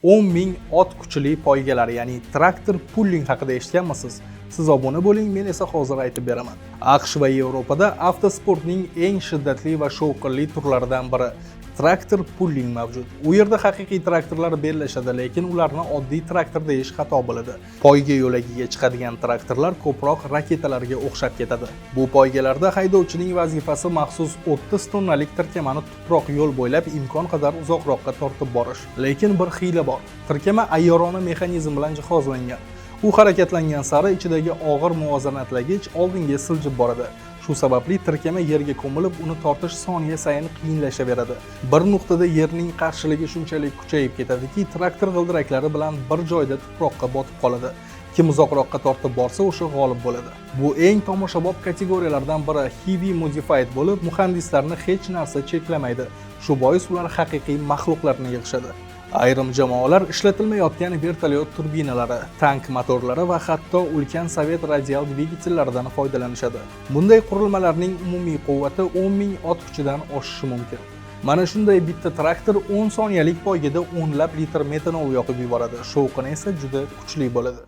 10 ming ot kuchli poygalar, ya'ni tractor pulling haqida eshitganmisiz? Siz obuna bo'ling, men esa hozir aytib beraman. AQSh va Yevropada avtosportning eng shiddatli va shovqinli turlaridan biri tractor pulling mavjud. U yerda haqiqiy traktorlar bellashadi, lekin ularni oddiy traktor deyish xato bo'ladi. Poyga yo'lagiga chiqadigan traktorlar ko'proq raketalarga o'xshab ketadi. Bu poygalarda haydovchining vazifasi maxsus 30 tonnalik tirkamani tuproq yo'l bo'ylab imkon qadar uzoqroqqa tortib borish. Lekin bir hiyla bor. Tirkama ayyorona mexanizm bilan jihozlangan. U harakatlangan sari ichidagi og'ir muvozanatlagich oldinga siljib boradi. Shu sababli tirkama yerga ko'milib, uni tortish soniya sayin qiyinlashaveradi. Bir nuqtada yerning qarshiligi shunchalik kuchayib ketadiki, traktor g'ildiraklari bilan bir joyda tuproqqa botib qoladi. Kim uzoqroqqa tortib borsa, o'sha g'olib bo'ladi. Bu eng tomoshabob kategoriyalardan biri heavy modified bo'lib, muhandislarni hech narsa cheklamaydi. Shu bois ular haqiqiy maxluqlarni yig'ishadi. Ayrim jamoalar ishlatilmayotgan vertolyot turbinalari, tank motorlari va hatto ulkan sovet radial dvigatellaridan foydalanishadi. Bunday qurilmalarning umumiy quvvati 10 ming ot kuchidan oshishi mumkin. Mana shunday bitta traktor 10 soniyalik poygada o'nlab litr metanol yoqib yuboradi. Shovqini esa juda kuchli bo'ladi.